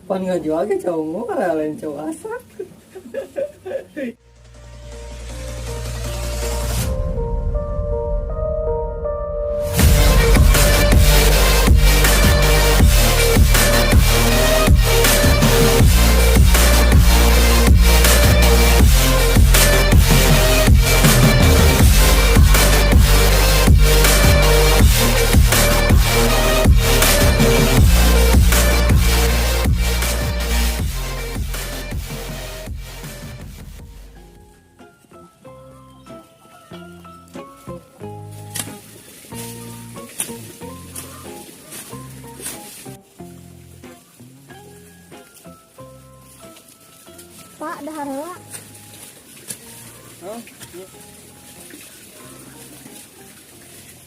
Pan ngajual ge cau ngora lain cau asak. Pak, dahar heula. Hah?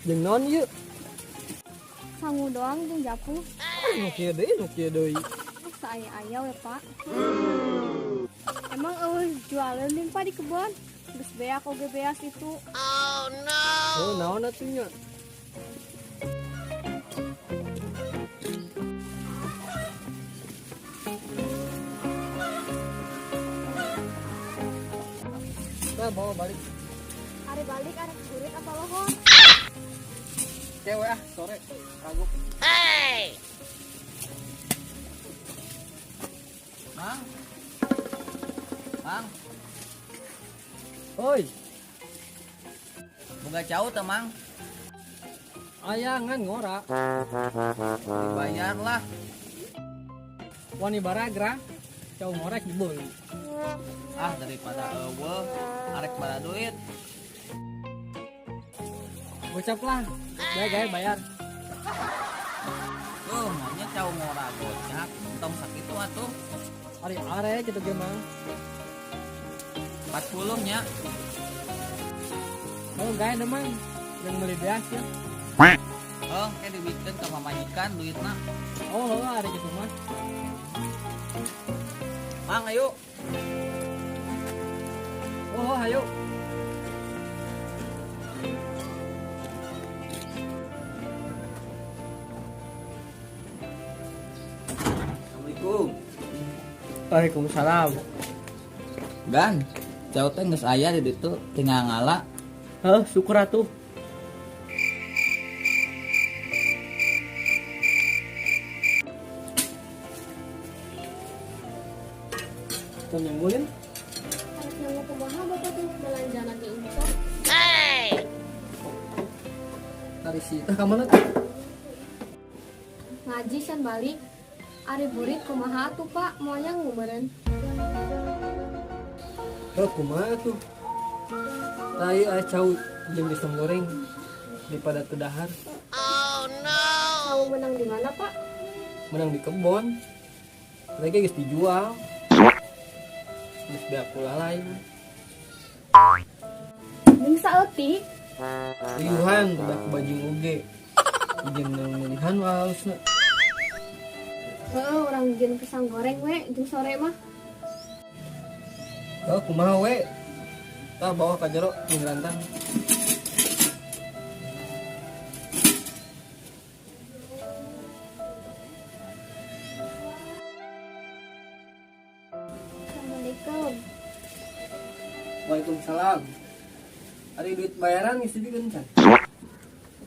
Jeung naon ieu? Sangu doang jeung japu. Nu kieu deui, nu kieu deui. Saaya-aya we, Pak. Emang eueuh jualeun deui, Pak, di kebon. Geus beak oge beas itu. Oh, naon atuh nya? Nah, bawa balik. Ari balik arek burit apa lohor? Kewe ah, sore. Kagok. Mang. Mang, Oi, boga cau teh, Mang. Ayangan ngora. Dibayar lah. Wani baragra. Cau ngorek dibeli. Ah, daripada eueuh, arek bara duit. Gocap lah. Gaya gaya bayar. Tuh, maunya cau ngora gocap, entong sakitu atuh. Ari are gitu ge Mang. 40 nya. Oh, gaya deh Mang. Yang beli beas ya. Oh, kayak dibikin ke pamajikan duitna. Oh, ari gitu mah. Mang, ayo. Oh, ayo. Assalamualaikum. Waalaikumsalam. Gan, cau teh geus aya di ditu tinggal ngala. Heh, syukur atuh. Tuh nyanggulin. Arek nyangu kumaha Bapak tuh belanja lagi impor. Dari si tah ka mana tuh? Ngaji san balik. Ari burit kumaha atuh, Pak? Moal nyangu meureun. Oh, kumaha tuh? Tai aya cau jeung pisang goreng daripada teu dahar. Kamu menang di mana, Pak? Menang di kebon. Lagi geus dijual. Geus beak pula lain. Jeung saeutik. Riuhan teu beak bajing oge. Jeung meunihan walusna. Heeh, urang jeung pisang goreng we jeung sore mah. Oh, kumaha we? Tah bawa ka jero jeung rantang. Assalamualaikum. Waalaikumsalam. Ari duit bayaran geus dibikeun can?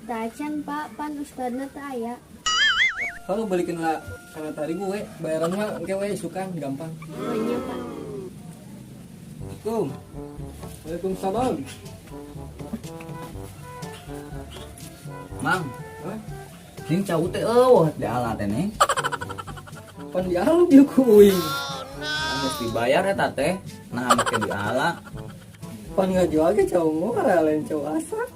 Dacan, Pak, pan ustadna teu aya. Kalau balikin lah karena tadi gue bayaran mah engke we isukan gampang. Oh iya, Pak. Assalamualaikum. Waalaikumsalam. Mang, Hah? sing cau teh eueuh di ala teh nih. Pan dialog ieu ku uing. Geus dibayar eta teh. Nah, make diala. Pan ngajual ge cau ngora lain cau asak.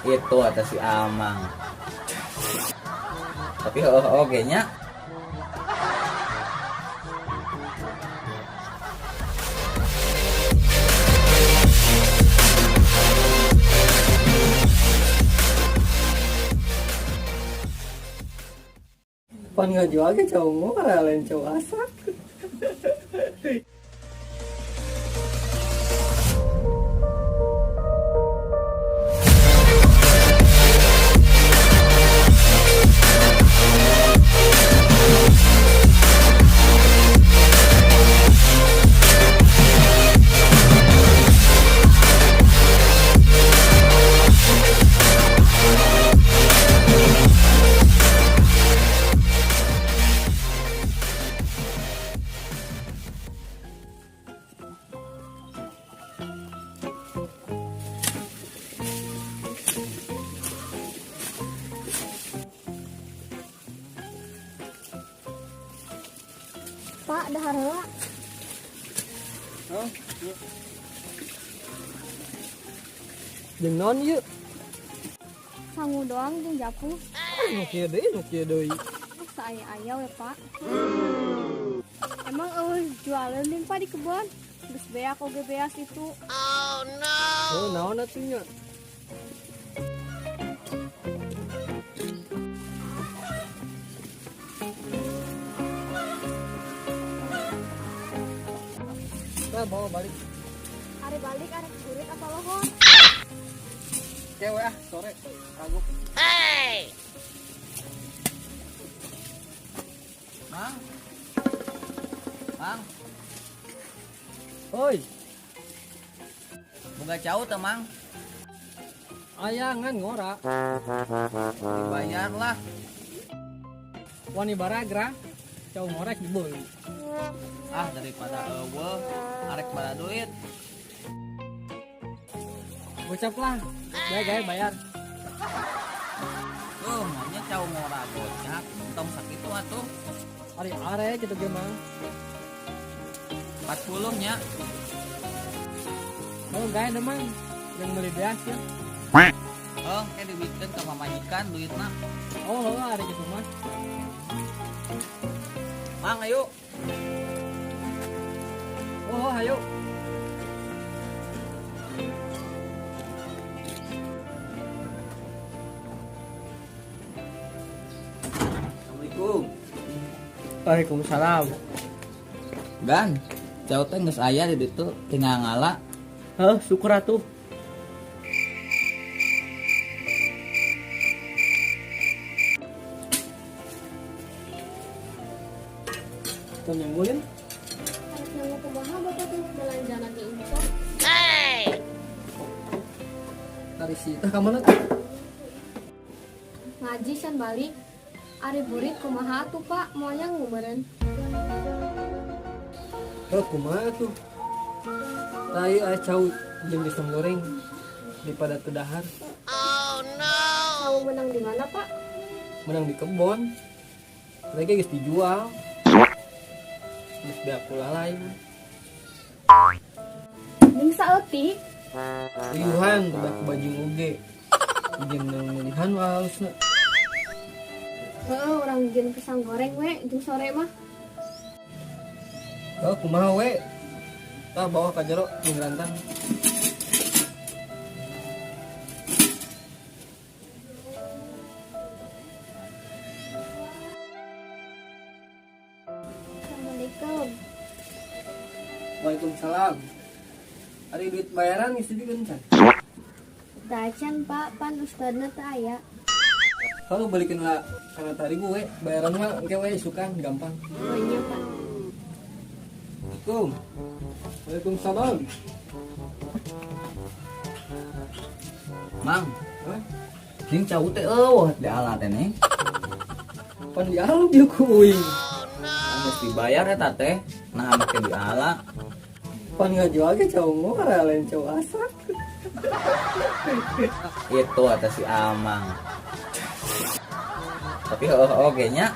Itu atas si Amang. Tapi heueuh oge nya. Pan ngajual ge cau ngora lain cau asak. Pak, dahar heula. Oh, iya. Jeung naon ieu? Sangu doang jeung japu. Nu kieu deui, nu kieu deui. Saaya-aya we, Pak. Emang eueuh jualeun deui, Pak, di kebon. Geus beak oge beas itu. Oh, naon atuh nya? Nah, bawa balik. Ari balik arek burit apa lohor? Kewe ah, sore. Kagok. Mang. Mang, Oi, boga cau teu, Mang? Ayangan ngora. Dibayar lah. Wani baragra. Cau ngorek dibeli. Ah, daripada eueuh arek bala duit. Gocap lah. Ya gaya bayar. Tuh, maunya cau ngora gocap, entong sakitu atuh. Ari arek gitu ge Mang. 40 nya. Oh, gaya deh Mang. Yang beli beas ya. Oh, kayak diduitkeun ka pamajikan duitna. Oh, oh, ari gitu mah. Mang, ayo. Oh, ayo. Assalamualaikum. Waalaikumsalam. Gan, cau teh geus aya di ditu tinggal ngala. Heh, syukur atuh. Tuh nyanggulin. Arek nyangu kumaha Bapak tuh belanjana ge impor. Dari si tah ka mana tuh? Ngaji can balik. Ari burit kumaha atuh, Pak? Moal nyangu meureun. Oh, kumaha tuh? Tai aya cau jeung pisang goreng daripada teu dahar. Kamu menang di mana, Pak? Menang di kebon. Lagi geus dijual. Geus beak pula lain. Jeung saeutik. Riuhan teu beak bajing oge. Jeung meulihan walusna. Heeh, urang jeung pisang goreng we jeung sore mah. Oh, kumaha we? Tah bawa ka jero jeung rantang. Assalamualaikum. Waalaikumsalam. Ari duit bayaran geus dibikeun can? Dacan, Pak, pan ustadna teu aya. Kalau balikin lah karena tadi gue bayaran mah engke we isukan gampang. Oh iya, Pak. Assalamualaikum. Waalaikumsalam. Mang, Hah? ning cau teh eueuh diala teh nih. Pan dialog ieu ku uing. Geus dibayar eta teh. Nah, make diala. Pan ngajual ge cau ngora lain cau asak. Itu atas si Amang. Tapi heueuh oge nya.